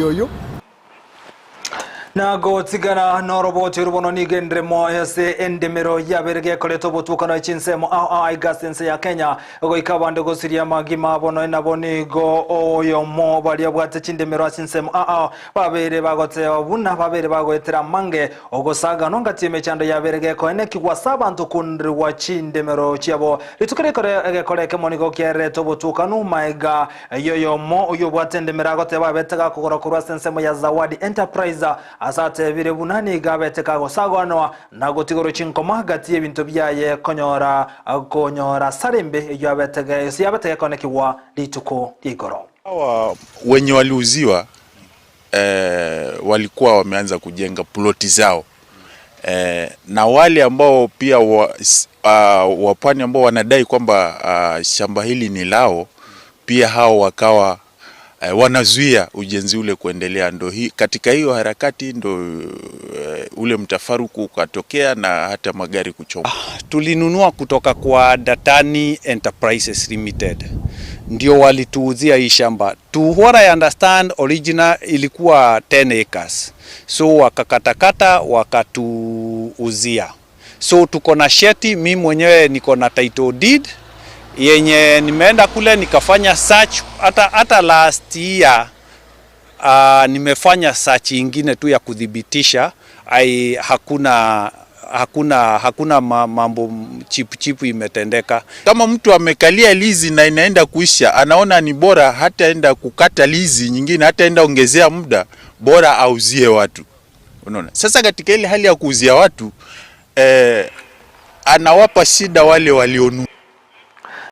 Oyo. Na gotigana noroboti oru bono nigo enderemo ase endemero yabere gekoreta obotukano e chinsemo ao ao aiga ase ense ya Kenya goika abande gosiria amagima abo noe nabo nigo oyomo baria abwate chindemero ase chinsemo ao ao babeire bagoteba buna babeire bagoetera amange ogosaganwa ngati emechando yabere gekoenekigwa ase abanto kunrigwa chindemero chiabo rituko rikore egekore ekemo nigo kiarete obotukanu maega Eyio oyomo oyio obwate endemero agoteba abete gakogora korwa ase ensemo ya Zawadi Enterprise, ase atebire buna nigo abete kagosagoanwa na gotigorwa chinkoma gati y'ebinto biaye konyora konyora asara embe eyio abete gose yabete gekonekigwa rituko ria igoro. Hawa wenye waliuziwa eh, walikuwa wameanza kujenga ploti zao eh, na wale ambao pia wa, uh, wapwani ambao wanadai kwamba uh, shamba hili ni lao pia hao wakawa eh, wanazuia ujenzi ule kuendelea. Ndo hi, katika hiyo harakati ndo eh, ule mtafaruku ukatokea na hata magari kuchoma. Tulinunua kutoka kwa Datani Enterprises Limited, ndio walituuzia hii shamba. To what I understand original ilikuwa 10 acres, so wakakatakata wakatuuzia. So tuko na sheti, mi mwenyewe niko na title deed yenye nimeenda kule nikafanya search hata hata last year nimefanya search ingine tu ya kuthibitisha ai, hakuna hakuna hakuna mambo chipu chipu imetendeka. Kama mtu amekalia lizi na inaenda kuisha, anaona ni bora hataenda kukata lizi nyingine, hataenda ongezea muda, bora auzie watu. Unaona, sasa katika ile hali ya kuuzia watu eh, anawapa shida wale walionunua.